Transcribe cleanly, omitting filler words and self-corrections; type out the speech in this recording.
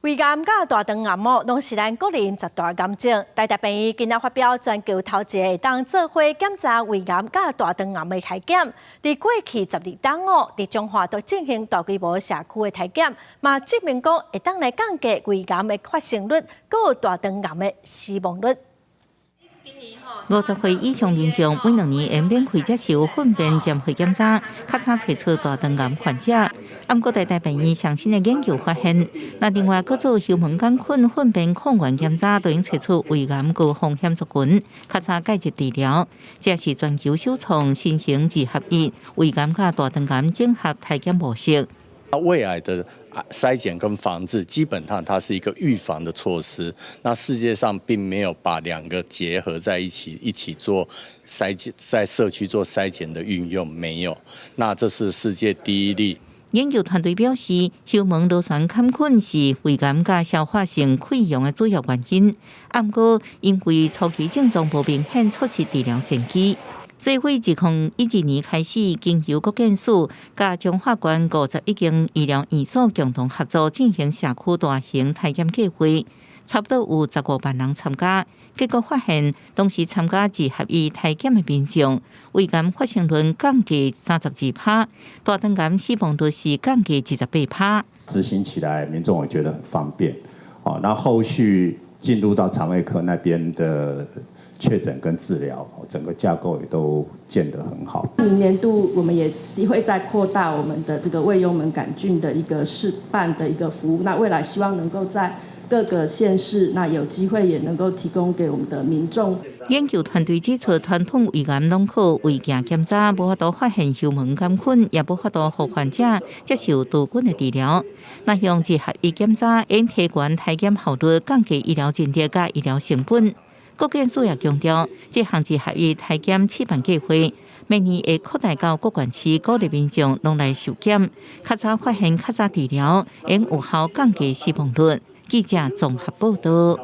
胃癌佮大腸癌哦，攏是咱國人十大癌症。台大病院今仔發表全球頭一個會當做伙檢查胃癌佮大腸癌的篩檢。佇過去12冬哦，佇彰化都進行大規模社區的篩檢，嘛證明講會當來降低胃癌的發生率，閣有大腸癌的死亡率。50歲以上民眾每2年會免費接受糞便檢血檢查，較早揣出大腸癌患者。毋過台大病院上新的研究發現，若另外閣做幽門桿菌糞便抗原檢查，就會揣出胃癌高風險族群，較早介入治療。這是全球首創新型二合一胃癌佮大腸癌整合篩檢模式。胃癌的篩檢跟防治，基本上它是一個預防的措施。那世界上並沒有把兩個結合在一起，一起做篩檢，在社區做篩檢的運用沒有。那這是世界第一例。研究團隊表示，幽門螺旋桿菌是胃癌佮消化性潰瘍的主要原因。毋過因為初期症狀無明顯，錯失治療先機。所以，2012年開始，經由國健署佮彰化縣51間醫療院所共同合作進行社區大型篩檢計劃，差不多有15萬人參加。結果發現，當時參加二合一篩檢的民眾，胃癌發生率降低32%，大腸癌死亡率是降低28%。執行起來，民眾也覺得很方便。哦，那後續進入到腸胃科那邊的確診跟治療，整個架構也都建得很好。明年度我們也會再擴大我們的這個胃幽門桿菌的一個試辦的一個服務。那未來希望能夠在各個縣市，那有機會也能夠提供給我們的民眾。研究團隊指出，傳統胃癌攏靠胃鏡檢查，無法度發現幽門桿菌，也無法度予患者接受多菌的治療。若用二合一檢查，會提懸篩檢效率，降低醫療人力佮醫療成本。國健署也強調，這項二合一篩檢試辦計劃，明年會擴大到各縣市，鼓勵民眾攏來受檢，較早發現、較早治療，會有效降低死亡率。記者綜合報道。